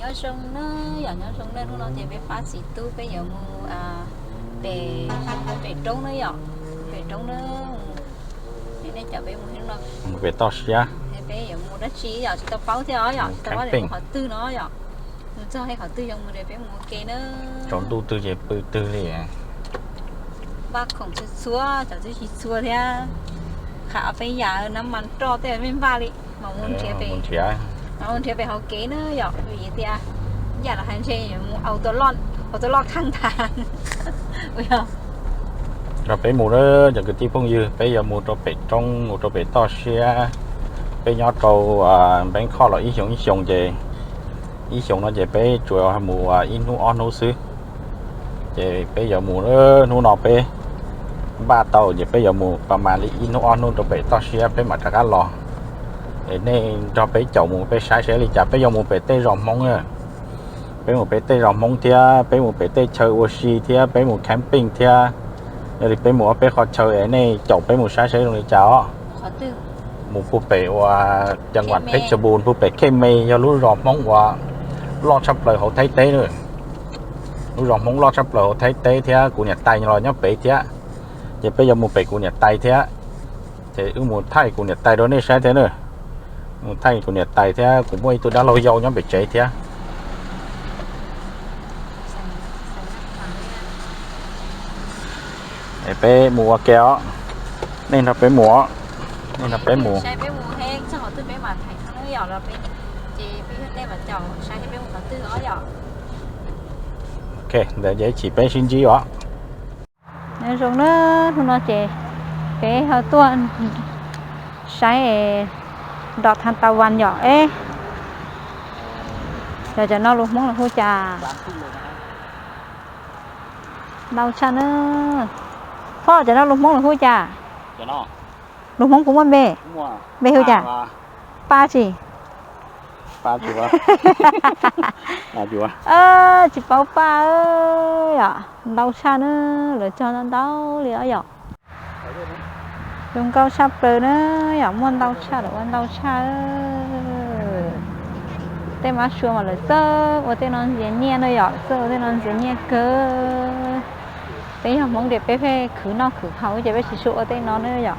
Nyob zoo na yom, nyob zoo na, hnub no ces peb pab txiv tub peb yuav mus pem, pem roob na yom, pem roob na. Nej caum peb mus hnub no, pem toj siab, peb yuav mus dab tsi yom, tsis tau paub thiab os yom, tsis tau paub tias mus qhov twg no yom. Mus txog qhov twg yuav mus ces peb mus ua ke na. Tsaus ntuj twg ces pw twg li. Npaj khoom txhua txhua, cov twb tsis txhua thiab. Qham peb yam nab mas roj tej me npaj li mas mus nrhiav pem, mus nrhiav pem hauv kev na yom. Vim tias yam los hais ntshe mus auto loj, auto loj khaj nthav. Nrog peb mus na cov kwv tij phooj ywg, peb yuav mus rau pem roob, mus rau pem toj siab. Peb nyob rau Npeeb Khoj los ib xyoos ib xyoos ces, ib xyoos no ces peb tsuas mus ib hnub ob hnub xwb. Ces peb yuav mus, hnub no peb npaj tau ces peb yuav mus pas mas li ib hnub ob hnub rau pem toj siab peb mam rov qab los. Es nej nrog peb caum mus peb saib saib li cas, peb yuav mus pem tej zos Hmoob na. Peb mus pem tej zos Hmoob thiab peb mus pem tej chaw ua si thiab peb mus camping thiab. Yog li peb mus ob peb qhov chaw es nej caum peb mus saib saib zoo li cas os. Mus puag pem uas cag nkuam Phetshebun, puag pem Khej Me, yog lub zos Hmoob uas loj tshaj plaws hauv Thaib teb na. Lub zos Hmoob loj tshaj plaws hauv Thaib teb thiab kuv niam tais los nyob pem thiab. Ces peb yuav mus pem kuv niam tais thiab. Ces wb mus thaij kuv niam tais rau nej saib thiab na. Mus thaij kuv niam tais thiab kuv muaj ib tug dab laug yau nyob pem tsev thiab. Es peb mus ua ke os. Nej nrog peb mus os. Nej nrog peb mus. Ok, ntawd ces chim peb sib ntsib os. Nyob zoo na, hnub no ces peb ho tuaj saib nroj thaj ta vas yom. Eb, yog cov no lus Hmoob lawv hu cas? Ntau tshaj na. Phoj, cov no lus Hmoob lawv hu cas? Lus Hmoob kuv muaj npe. Npe hu cas? Paj tsis? Tsis paub paj yom. Ntau tshaj na, lawv cog ntau ntau li os yom. Zoo nkauj tshaj plaws na yom, muaj ntau tshaj lawm ua ntau tshaj. Tej mab sua mas lawv txawj ua tej no ntxias nyiaj na yom, txawj ua tej no ntxias nyiaj kawg. Peb yog Hmoob ces peb pheej khwv noj khwv haus ces peb tsis tshua ua tej no na yom.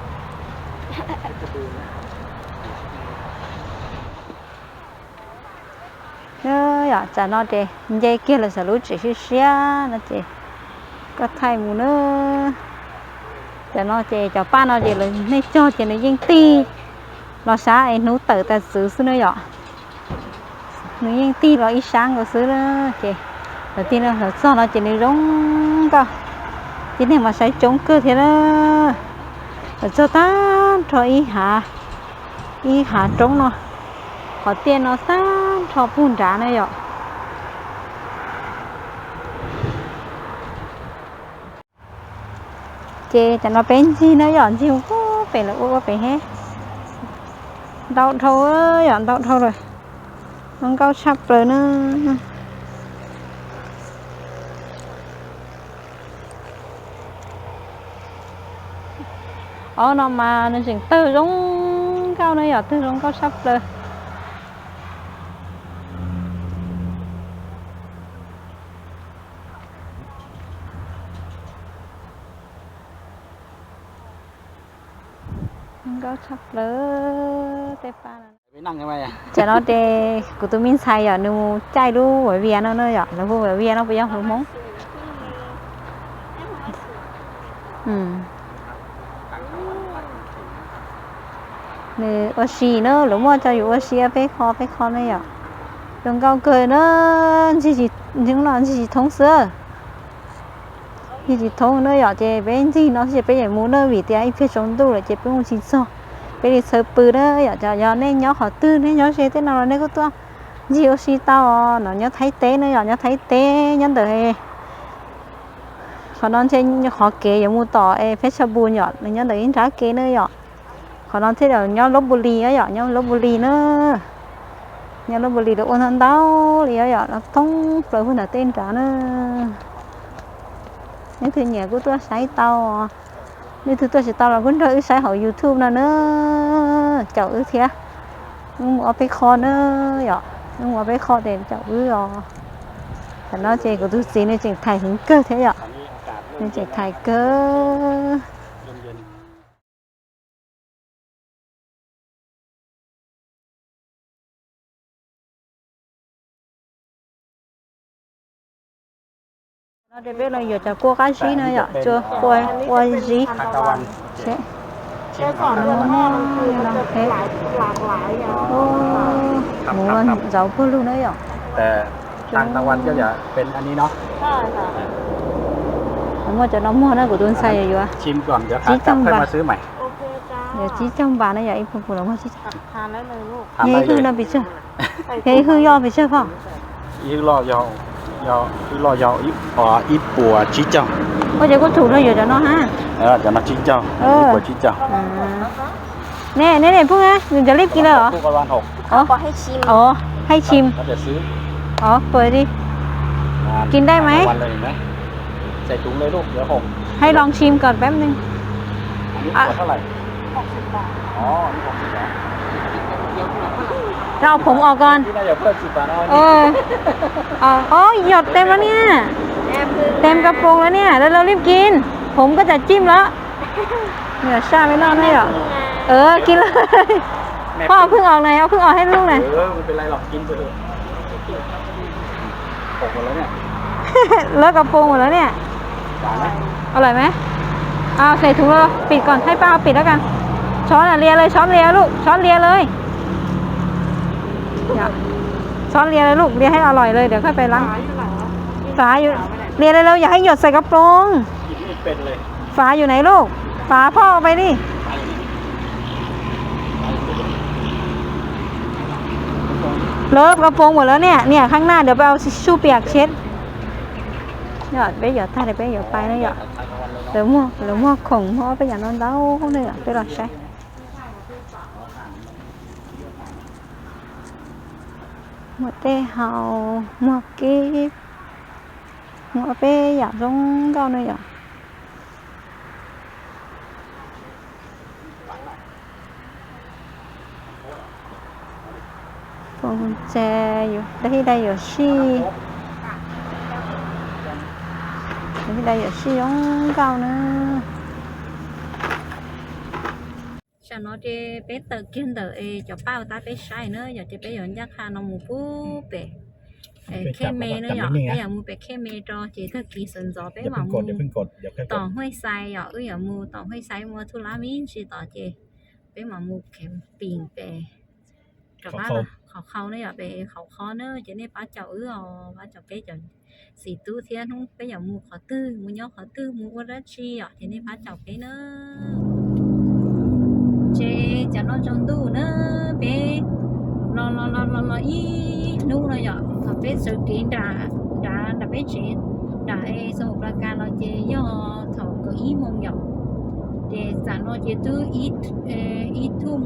Yom, tsam no ces nce kiag lawm saum lub tsev siab siab no ces koj thaij mus na. Tsam no ces cov paj no ces lawv nej cog ces nws yeej tig los sab es hnub tawm tas txwv xwb na yom. Nws yeej tig los ib sab nkaus xwb na. Ces lawv tig no lawv txog no ces nws zoo nkauj, ces neeg mas saib coob kawg thiab na. Lawv txog tag nrho ib hav, ib hav roob no, qhov tiaj no tag nrho puag nrad na yom. Ces tam no peb ncig na yom, ncig pem lawv ua ua pem he. Ntau dhau yom, ntau dhau lawm. Zoo nkauj tshaj plaws na. Ob no mas nws tseem tawg zoo nkauj na yom, tawg zoo nkauj tshaj plaws. Zoo nkauj tshaj plaws tej paj no. Tsam no ces kuv tus me ntxhais yom, nws mus caij lub vias no na yom, lawv hu vias no puas yog lus Hmoob? Nws ua si na, lawv muaj cov yus ua si peb qho peb qho ne yom. Zoo nkauj kawg na, ncig tsis thoob xwb. Ncig tsis thoob na yom, ces peb ncig no ces peb yeej mus na vim tias ib pliag tsaus ntuj lawm ces peb mus tsis txog, peb li txhawv pw na yom. Yog nej nyob qhov twg, nej nyob ze tej no los nej kuj tuaj ncig ua si tau os. No nyob Thaib teb na yom, nyob Thaib teb nyob ntawm qhov no ntshe qhov kev yuav mus tom es Phetshebun yom, nws nyob ntawm ib nrab kev na yom. Qhov no thiaj li nyob Lopbuli yom, nyob Lopbuli na. Nyob Lopbuli lawv ua ntau ntau li yom, thoob plaws puag nram tej nrad na. Nej leej twg nyiam kuj tuaj saib tau, leej twg tuaj tsis tau los kuj nrog wb saib hauv YouTube no na, caum wb thiab. Wb mus ob peb qho na yom. Hnub ua peb qho tes caum wb os. Tam no ces kuv tus txiv nws tseem thaiv heev kawg thiab yom. Nws tseem thaiv kawg. No ces peb los yuav cov kua qab zib no yom, cua, kua, kua zib. Mus ntxauv puag lug na yom. Muaj cov no muag na, kuv tus ntxhais yuav tsib caug npas. Yuav tsib caug npas na yom, ib puas puas los muag tsib caug. Yog ib hwj no pes tsawg? Yog ib hwj yoj pes tsawg phauj? Ib hwj loj yog ib puas tsib caug. Ua ces kuj txhum rau yuav cov no ha. Cov no tsib caug, ib puas tsib caug. Ne, ne, ne phooj, nws cov lib kis lawm os. Hay chim. Ov, pais di. Kin dai mas. Hãy lọ chim còn peb mnưng. Rau phủng ọc còn. Ơ, yọt tem lawm niam. Tem kab phoos lawm niam, lawv lib kin. Phủng koj tsam cim lawm. Yog saj li no ne yom. Kin lawm. Phauj, au phwj ọc na, au phwj ọc hais lug na. Lawv kab phoos lawm niam. Ua lawm mas. Xes thum los pim kom hais pab pim lawm kan. Txhob lias lawm, txhob lias lawm, txhob lias lawm. Txhob lias lawm, lias hais a loim lawm, dim koj pais lab. Fav, lias lawm, yog hais yuam xais kab phoos. Fav yuav na lug, fav phauj pais di. Lawv kab phoos ua lawm niam, niam khab naj dim peb au xu piam tseb. Peb yuav tag peb yuav pais na yom. Lawv muag khoom muag ob peb yam no ntau na yom, peb los saib. Muag tej haus, muag kib, muag ob peb yam zoo nkauj na yom. Phoos tes, dab hib dai yuam sij, dab hib dai yuam sij zoo nkauj na. Tam no ces peb tawm kiag ntawm es cov paj tab peb saib na yom, ces peb yuav ncaj qha no mus pub pem Khej Me na yom, peb yuav mus pem Khej Me rau ces tag kis sawv ntxov peb mam mus tom Huaj Xais yom, wb yuav mus tom Huaj Xais mus Thuj Lab me ntsis tod ces peb mam mus Khej Pim pem rov qab Qhov Khau na yom, pem Qhov Khau na, ces nej pab caum wb os, pab caum peb cov txiv tub thiab hnub peb yuav mus qhov twg, mus nyob qhov twg, mus ua dab tsi yom, ces nej pab caum peb na. Ces tam no tsaus ntuj na, peb los los los los los ib hnub no yom, thaum peb sawv kev nram, nram peb tsev, nram Xaus Plas Kas los ces yog thaum kaum ib moos yom. Ces tam no ces twb ib thum,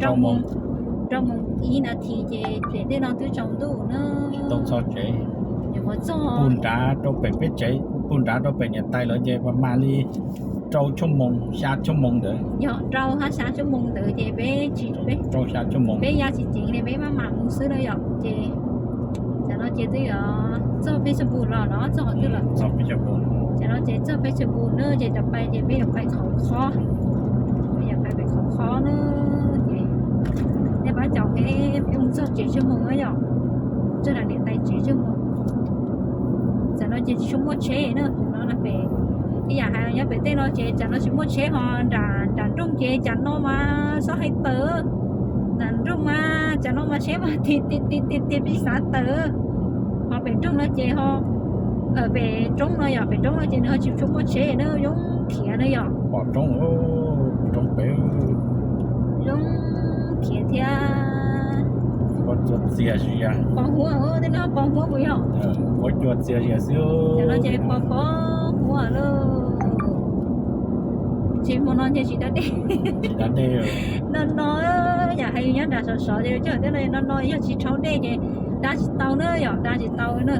rau moos ib nas this ces pem tej no twb tsaus ntuj na. Tau txog tsev, nyuam qhuav txog, puag nrad rau pem peb tsev, puag nrad rau pem niam tais lawv ces mas li rau xuab moos xya xuab moos ntawd. Yog rau hab xya xuab moos ntawd ces peb tsis, rau xya xuab moos peb ya tsis ceev li, peb maj mam mus xwb na yom. Ces tam no ces twb yuav txog Pheej Xab Npus los no, txog qhov twg lawm? Tam no ces txog Pheej Xab Npus na, ces cov pais ces peb yuav pais Qhov Khob, peb yuav pais pem Qhov Khob na. Ces nej pab caum peb, peb mus txog tsev xuab moos na yom, txog nram niam tais tsev xuab moos. Tam no ces tsis tshua muaj tsheb na, no pem ib yam hais nyob pem tej no ces tam no tsis muaj tsheb ho nram, nram nroog ces tam no mas xob hais tawm, nram nroog mas tam no mas tsheb mas ti ti ti ti pib xav tawm. Ho pem nroog no ces ho, pem roob no yom, pem roob no ces nws ho tsis tshua muaj tsheb na, zoo khiav na yom. Pom roob, roob pem, zoo khiav thiab. Ua cua txias zias, pos huab, tej no pos huab puas yog? Ua cua txias zias xwb. Tam no ces pos pos huab lawm. Ces hmo no ces tsis da dej, tsis da dej. No no, yam hais nyob nram sov sov ces cog tej no no no yog tsis rhaub dej ces da tsis tau na yom, da tsis tau na.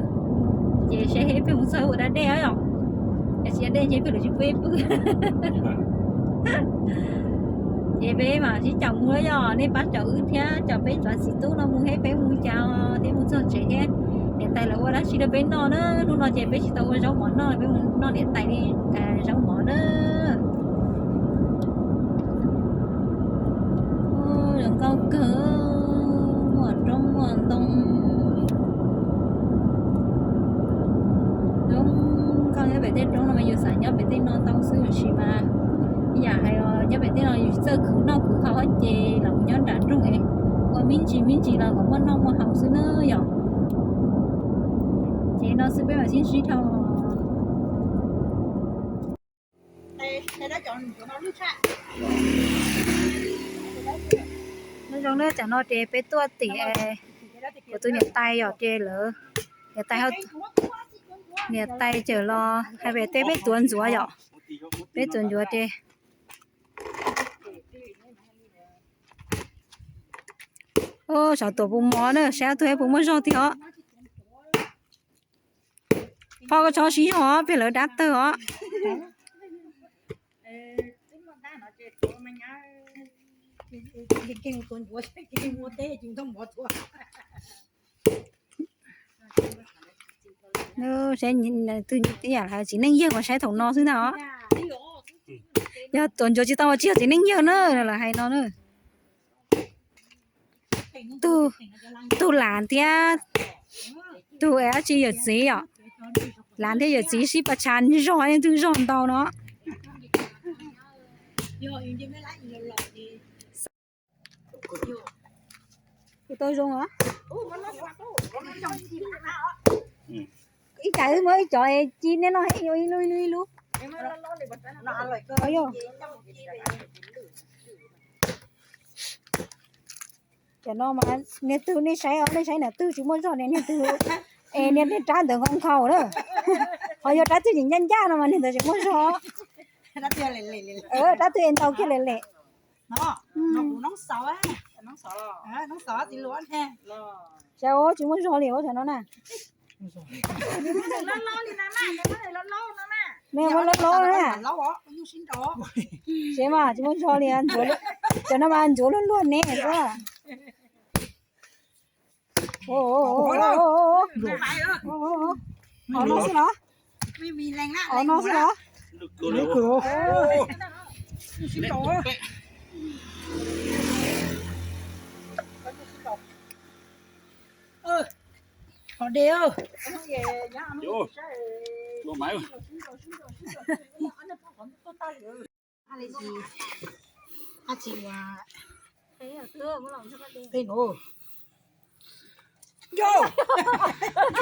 Ces seb peb mus txog ua da dej yom, yog tsis da dej ces peb lawv tsis pub pw. Ces peb mam sib caum mus yog nej pab caum wb thiab caum peb cov txiv tub no mus thiab peb mus cas thiab mus txog tsev thiab niam tais lawv ua dab tsi rau peb noj na. Hnub no ces peb tsis tau ua zaub mov noj, peb mus noj niam tais li zaub mov na. Zoo nkauj kawg, muaj roob muaj ntoo. Zoo nkauj nyob pem tej roob no mas yus xav nyob pem tej no tau xwb, tiam sis mas yam hais nyob pem tej no yus txawj khwv noj khwv haus ces los nyob nram nroog es ua me ntsis me ntsis los kom muaj noj muaj haus xwb na yom. Ces no xwb peb mam sib ntsib dhau. Nyob zoo na, tam no ces peb tuaj tim kuv tus niam tais yom, ces lawv niam tais, niam tais cawm los hais pem tej peb tuav ntxuav yom, peb tuav ntxuav ces Sav tuam puas mos na, saib ob tug puas muaj zog tiag os. Phauj koj txhob siv zog os, peb lawv dab tawg os. Saib, txiv neej yawg mas saib thaum no xwb ntag os. Yog tuav ntsuav tsis tau ua tsis yog txiv neej yawg na, lawv hais no na. Tug lav thiab tug dab tsi yawm txiv yom, lav thiab yawm txiv sib pas tshas zog, leej twg zog ntau no. Kuv tau zoo os. Ib tsam wb muab ib cov ci nej noj ib lub ib lub ib lub. Cov no mas niag twg nej saib os, nej saib nram twg tsis muaj zog ne, niag twg es niag rab ntawd nkhaus nkhaus na. Ho yog rab twg ncaj ncaj no mas niag ntawd tsis muaj zog. Rab twg es ntau kiag lem lem. Saib os, tsis muaj zog li os cov no na. Nws muaj laub laub na. Tsev mas tsis muaj zog li, cov no mas ntxuav luag luag ne xwb. Hov no xwb los? Hov no xwb los? Hov de.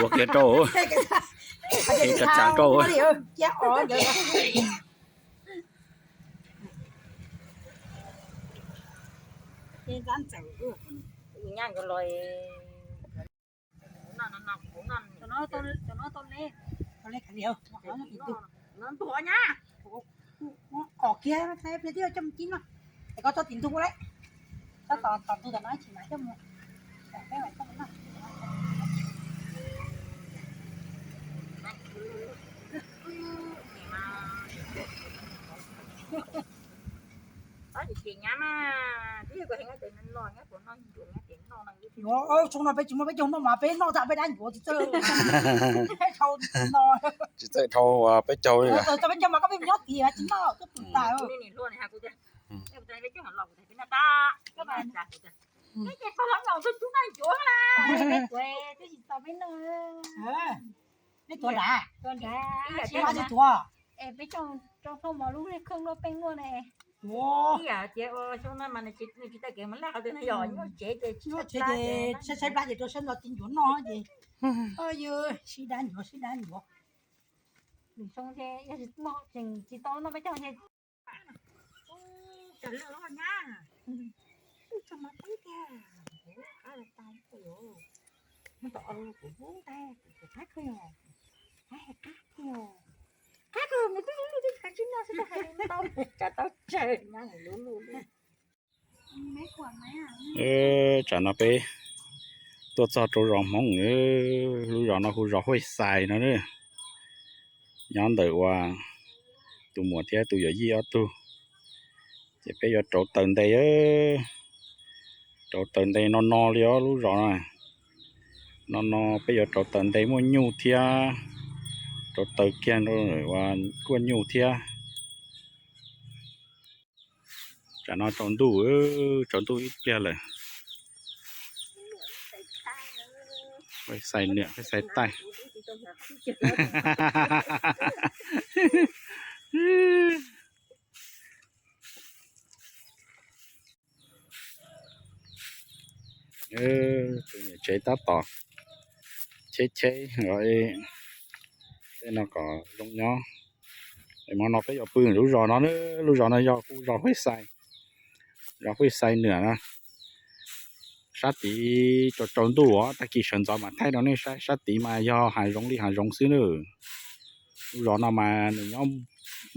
Ua kiag rau, tsa tsa rau. Qhov kiag pliag twb coj mus cib no, es koj txhob tim ntug ua lawm, koj tos tos ntug tom no ib chim mam coj mus. Tsuas no peb tsis muaj peb caug noj mas peb noj tag peb dab ncuav tsis txawj dhau no. Tsis txawj dhau peb caug li. Txawj peb caug mas koj peb nyob tid tsis noj koj pw tas. Peb tuav nrad, peb tuav nrad, peb tuav. Es peb coj rau phauj mos lub kheej luaj peej luaj ne. Ib yam tias xyoo no mas nws tsis tau kev mus laj qhov twg no yog nyob tsev ces tsis tau tsev ces saib saib plab ces rau sab no tib ncuav noj ces. Yog sib dab ncuav sib dab ncuav. Lwm xyoo ces yog tseem tsis tau noj peb caug ces. Cov lwj nyab, wb tso mas peb tiag, kuv qab los tau kuv, kuv ntawm kuv ntag, kuv qab kawg yog, qab qab kawg yog, qab kawg nws twb lub twb qab tsis noj xwb hais tau tsam tau tsawg nyab lub lub. Tsam no peb tuaj txog rau zos Hmoob, lub zos no hu zos Huaj Xais no, nyob ntawm uas tus muam thiab tus yawm yij ob tug. Ces peb yuav rauv taws nte, rauv taws nte no no li os lub zos no. No no peb yuav rauv taws nte muaj nyuj thiab, rauv taws kiag rau uas kuaj nyuj thiab. Tsam no tsaus ntuj, tsaus ntuj ib pliag lawm. Peb xais niam, peb xais taij. Tus niam tsev tab tom cheb cheb, tej no kom zoo nyob. Hmo no peb yuav pw lub zos no, lub zos no yog kuj zos Huaj Xais, zos Huaj Xais Niam na. Sab tid tsaus tsaus ntuj os, tag kis sawv ntxov mas thaij rau nej saib, sab tid mas yog hav zoov li hav zoov xwb na. Lub zos no mas nws nyob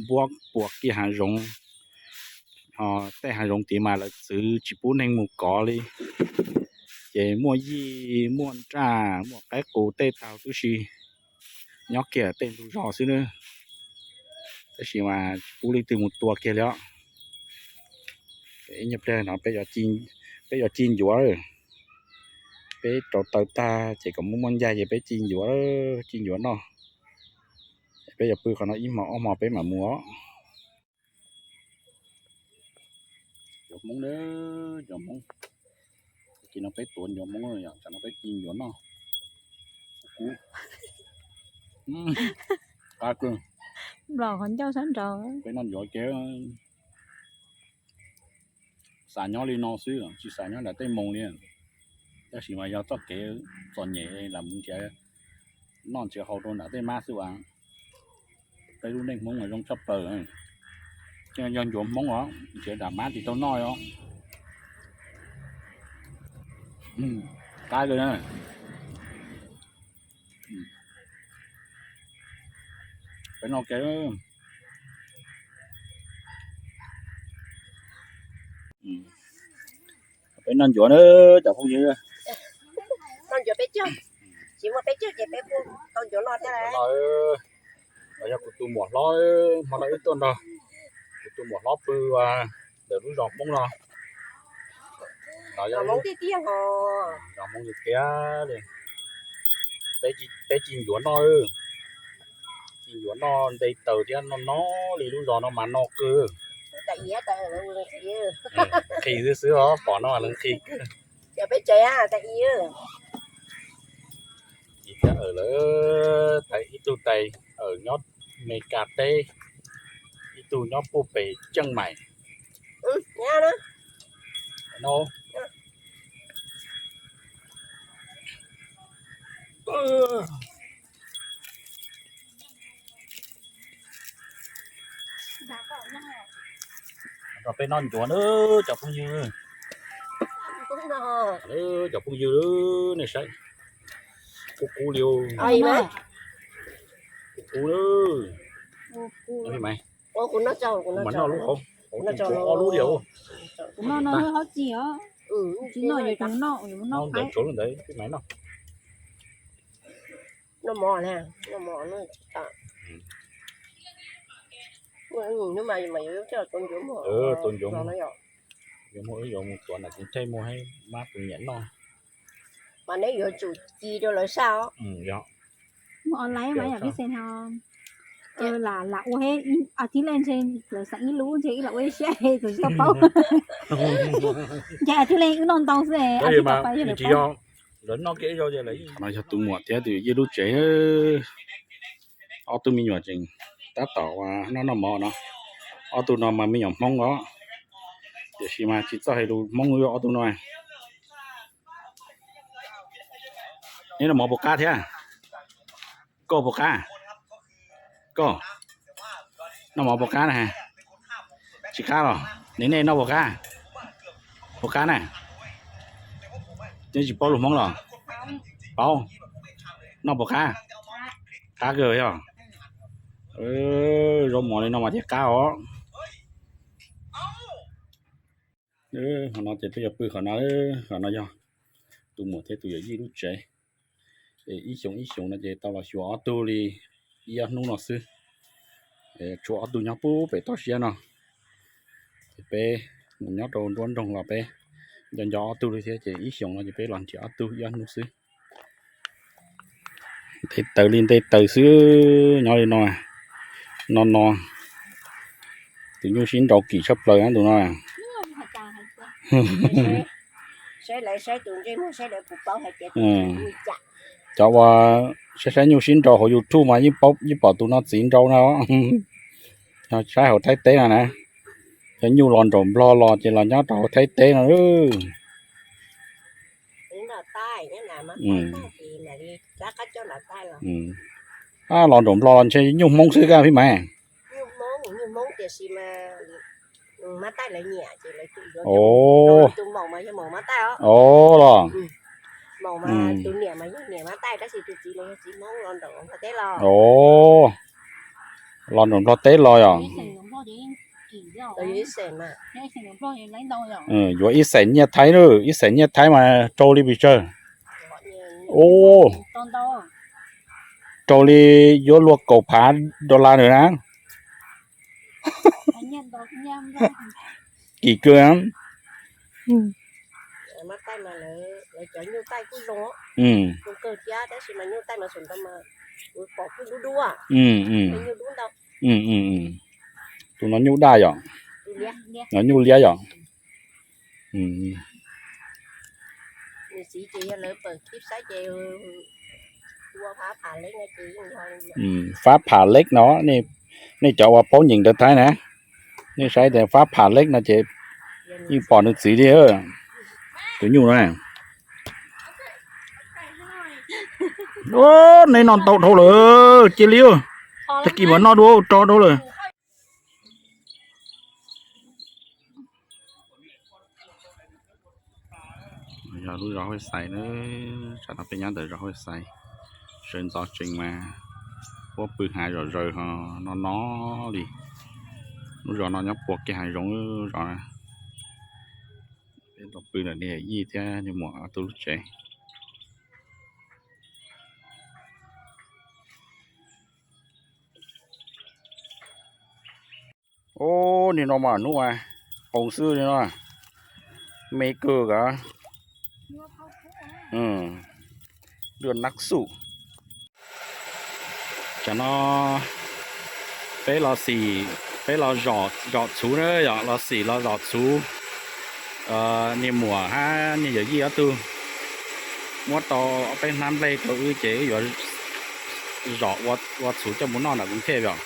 npuab puas kiag hav zoov, ho tej hav zoov tid mas lawv txwv tsis pub neeg mus kov li. Ces muaj yij, muaj nraj, muaj qaib qus tej tag huv tib si nyob kiag tej ntug zos xwb na. Tab sis mas tsis pub leej twg mus tua kiag li os. Ib nyuag pliag no peb yuav ci ncuav, peb rauv taws tag ces kom muaj muaj ncaig ces peb ci ncuav, ci ncuav noj. Peb yuav pw qhov no ib hmo ob hmo peb mam mus os. Ncuav Hmoob, ncuav Hmoob. Tag kis no peb tuav ncuav Hmoob, tsam no peb ci ncuav noj. Qab kawg. Peb noj ncuav ces xav nyob li no xwb, tsis xav nyob nram tej moos li. Tab sis mas yog txoj kev txom nyem los mus nrhiav noj nrhiav haus rau nram tej mab xwb as. Peb lub neej Hmoob mas zoo tshaj plaws. Yog ncuav Hmoob os, nrhiav nram mab tsis tau noj os. Qab kawg. Peb noj ke, peb noj ncuav na cov phooj ywg. Noj ncuav peb caug, tsis muaj peb caug ces peb kuj tau ncuav noj thiab. Los yog kuv tus muam hlob, hmo no wb tuaj nrog kuv tus muam hlob pw ntawm lub zos Hmoob no. Zos Hmoob tiag tiag os. Zos Hmoob tiag tiag li. Peb ci ncuav noj, ci ncuav noj nte taws thiab no no li lub zos no mas no kawg. Nqhis xwb xwb os, pom no mas nqhis kawg. Ib tug tais, ib tug tais nyob Meskas teb, ib tug nyob puag pem Ceej Maim. Rau peb noj ncuav na cov phooj ywg. Cov phooj ywg, nej saib, kub kub li, kub kub. Mas noj lub hauv, hauv ob lub li. Kuv noj no hauv tsis os, tsis noj yuav tsuas noj, noj ntawm tsuav lub ntawd, mas noj. Tua ncuav, yuav muaj wb yuav mus tuav nram cev thej muag, mab tus niam noj. Mas neb yuav tsum ci rau lawv saj os. Muaj online mas yom peb xeem no. Lam lam ua he, a thib leej ntshe lawv xeem ib lub ntshe ib lam ua ib siab tus tsis tau paub. Ntshe a thib leej wb noj ntau xwb, a thib tau pais yog lawv paub. Lawv noj kev zog. No yog tus muam thiab tus yij lub tsev. Ob tug me nyuam tseem tab tom noj noj mov no. Ob tug no mas me nyuam Hmoob os, tiam sis mas tsis txawj hais lus Hmoob li ob tug no. Neb noj mov puas qab thiab? Koj puas qab? Koj noj mov puas qab na? Tsis qab los? Neb, neb noj puas qab? Puas qab na? Neb tsis paub lus Hmoob los? Paub. Noj puas qab? Qab kawg yog. Zaub mov li no mas thiaj qab os. Qhov no ces peb yuav pw qhov no, qhov no yog tus muam thiab tus yawm yij lub tsev. Ib xyoos ib xyoos no ces tau los xyuas ob tug li ib ob hnub no xwb. Tshuav ob tug nyob pub pem toj siab no. Ces peb mus nyob rau nruab nroog los peb nco nco ob tug li thiab, ces ib xyoos no ces peb los nrhiav ob tug ib ob hnub xwb. Nte taws li nte taws xwb, nyob li no, no no. Tus nyuj sib nraus kim tshaj plaws na tus no. Cov uas saib saib nyuj sib nraus hauv YouTube mas yeej pom tus no txiv nraus no. Saib hauv Thaib teb no na, cov nyuj los nraum Nplog los ces los nyob rau hauv Thaib teb no. Los nraum Nplog los ntshe nyuj Hmoob xwb kaj Phib Maiv? Os, los os, los nraum Nplog teb los yom? Yuav ib xees nyiaj Thaib na, ib xees nyiaj Thaib mas rau li pes tsawg? Rau li yuav luag kaum phav dollar na. Kim kawg. Tus no nyuj daj yom? No nyuj liab yom? Fab Pham Leb no, nej cov uas paub nyeem ntawv Thaib na, nej saib tias Fab Pham Leb no ces yeej pom nws txiv li. Tus nyuj no, neb noj ntau dhau lawm, cia li, tag kis mam noj dua, rog dhau lawm. Yog lub zos Huaj Xais na, tsam no peb nyob ntawm zos Huaj Xais, sawv ntxov tsees mas huab pw hav zom zaws ho no no li. Lub zos no nyob puag kiag hav zoov zos. Peb los pw ntawm niam yij thiab niag muam ob tug lub tsev. Ub, nim no mas hnub mas qoos xwb li no, me kawg kawg. Lub nab xuj. Tsam no peb los xim, peb los zom txhuv na yom, los xim los zom txhuv. Niag muam hab niag yawm yij ob tug muab tau ob peb hnab nplej rau wb ces wb yuav zom ua txhuv coj mus noj ntawm Koos Thej yom.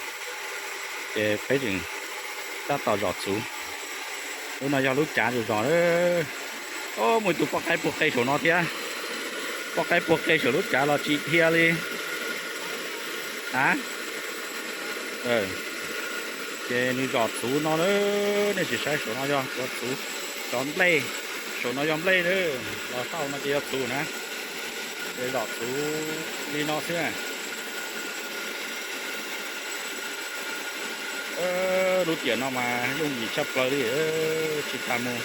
Ces peb tseem tab tom zom txhuv. Lub no yog lub cav zom zom. Muaj ib tug poj qaib puag qe saum no thiab. Poj qaib puag qe saum lub cav los tsis dhia li. A, ces nws zom txhuv no na, nej sim saib saum no yog cov txhuv, cov nplej, saum no yog nplej na, los saum no ces yog txhuv na. Ces zom txhuv li no xwb na. Lub tiam no mas yooj yim tshaj plaws li, tsis tas mus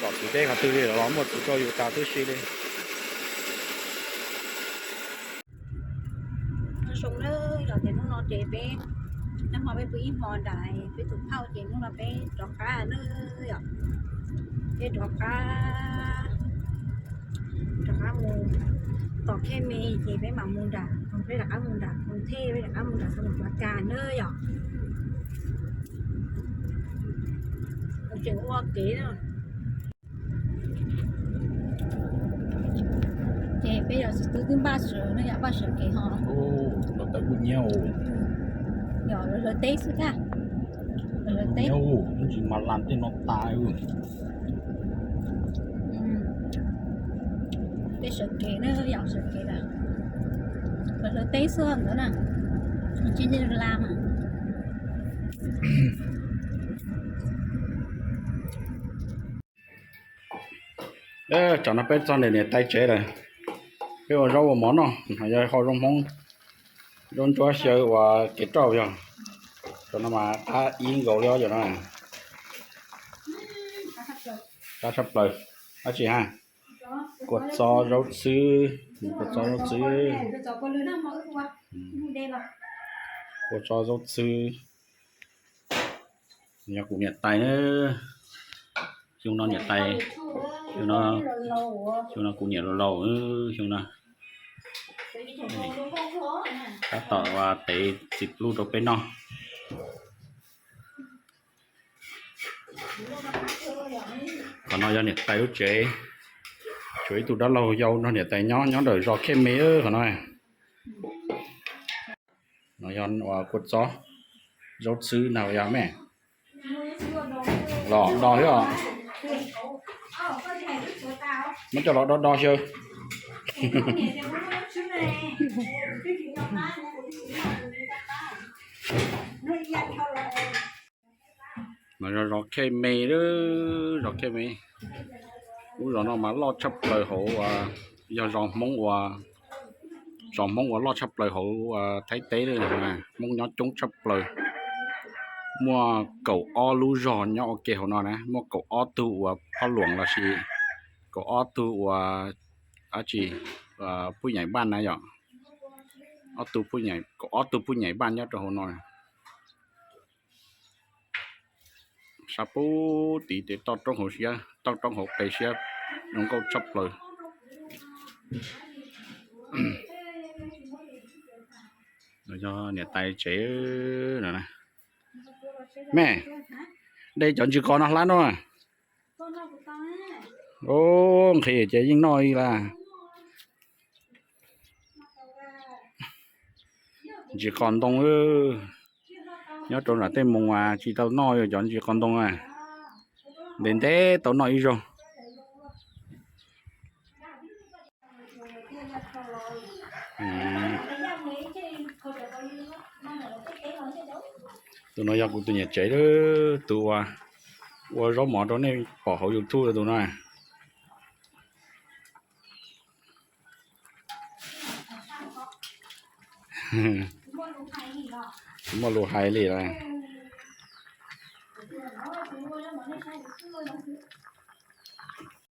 zom txhuv teb qhov twg li los muaj txhuv rau yus tas tib si li. Nyob zoo na, yog tias hnub no ces peb, nag hmo peb pw ib hmo nram peb tus phauj ces hnub no peb rov qab na yom. Peb rov qab, rov qab mus tom Khej Me ces peb mam mus nram, peb rov qab mus nram Koos Thej, peb rov qab mus nram Xeev Khuam Kab na yom. Tseem ua kev na. Ces peb yog xib tub twb npaj sawv ne, yog npaj sawv kev ho. Los tawm kuj nyiab. Yog los hlawv teb xwb thiab. Los hlawv teb. Nyiab, tsis mas las tej no tas. Peb sawv kev na, yog sawv kev lawm. Los hlawv teb xwb ntawd na. Tsis nyiab las mas. Tsam no peb txog ntawm niam tais tsev lawm. Peb ua zaub ua mov noj, yog hau zaub Hmoob, zaub ntsuab xyaw uas kev rauj yog. Tsam no mas qab ib nkaus li os yom no. Qab tshaj plaws. Dab tsi ha? Kua txob zaub txhwb, kua txob zaub txhwb, kua txob zaub txhwb. Yog kuv niam tais na, xyoo no niam tais, xyoo no, xyoo no kuv niam laus laus, xyoo no tab tom tev txiv pluj rau peb noj. Qhov no yog niam tais lub tsev, tshuav ib tug dab laug yau nrog niam tais nyob, nyob ntawm zos Khej Me qhov no. No yog kua txob, zaub txhwb na yog me. Los do thiab os. Muab coj los do do xyaw. No yog zos Khej Me, zos Khej Me. Lub zos no mas loj tshaj plaws hauv, yog zos Hmoob ua, zos Hmoob ua loj tshaj plaws hauv Thaib teb li. Hmoob nyob coob tshaj plaws. Muaj kaum ob lub zos nyob ua ke hauv no na, muaj kaum ob tug uas phob luam los sis kaum ob tug uas dab tsi, phuj nyaim npaj na yom. Ob tug phuj nyaim, kaum ob tug phuj nyaim npaj nyob rau hauv no. Sab pub tid ces toj roob hauv siab, toj roob hauv qe siab, zoo nkauj tshaj plaws. Yog niam tais tsev no. Me, de cov ntsis qos no hlab noj. Nqhis ces yeej noj li las. Ntsis qos ntoo, nyob rau nram tej moos as tsis tau noj cov ntsis qos ntoo a. Ntev ntev tau noj ib zaug. Tus no yog kuv tus niam tsev, tus uas ua zaub mov rau nej pom hauv YouTube tus no. Tsis muaj lus hais li lawm.